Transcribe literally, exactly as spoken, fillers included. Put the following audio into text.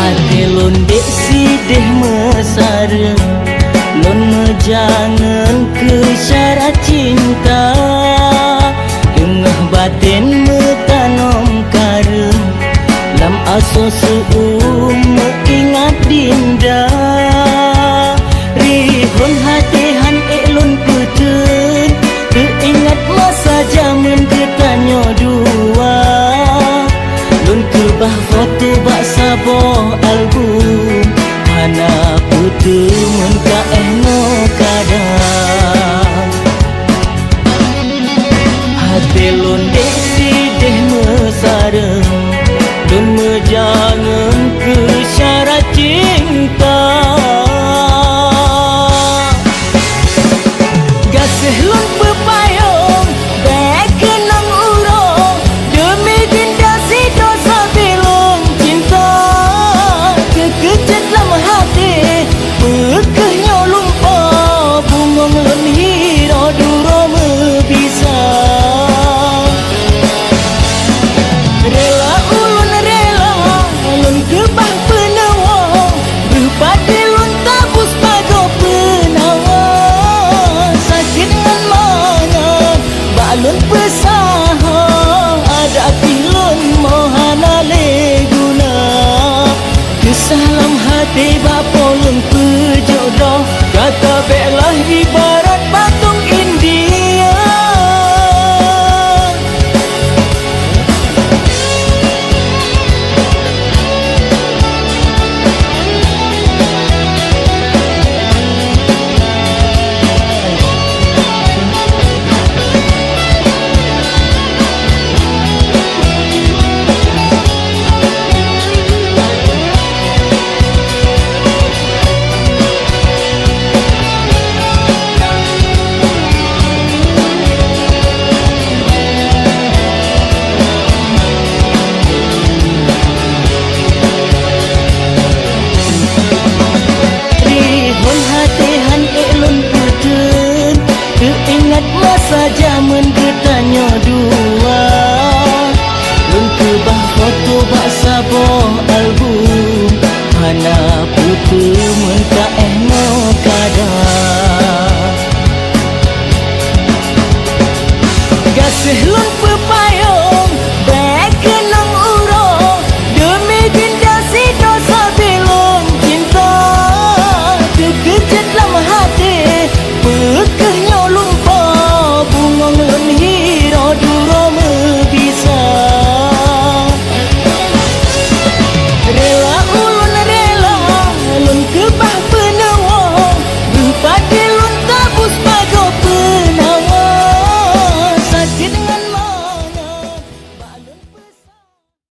Até lôn dék sidéh meusareueng, lôn meujangeun keu syarat cinta. Teungoh batén meutanom kareueng, lam asoe seu-uem meuingat Dinda. Rihon até han ék lôn peuteun, teuingat masa jameun geutanyoe dua. Lôn keubah foto bak saboh album, hana peuteumeun ka éh nyoe kadang. Até lôn dék sidéh meusareueng, lôn meujangeun keu syarat cinta. Gaséh lôn peupayong, bèk keunong uroe, deumi Dinda sidroe sabe lôn cinta. Keu keucet lam até, peu kheueh nyoe lumpoe, bungöng lôn hiroe duroe meubisa. Rela ulôn rela, lôn keubah peunuwoe, beuh padé lôn tabus pagoe peunawa. Sakét ngon mangat bak lôn peusaho, adak pih lôn mo hana lé guna. Keusah lam até bak Po lôn peujok droe, gata bèk lah ibarat patong India. Rihon até han ék lôn peuteun, teuingat masa jameun geutanyoe dua. Lôn keubah foto bak saboh album, hana peuteumeun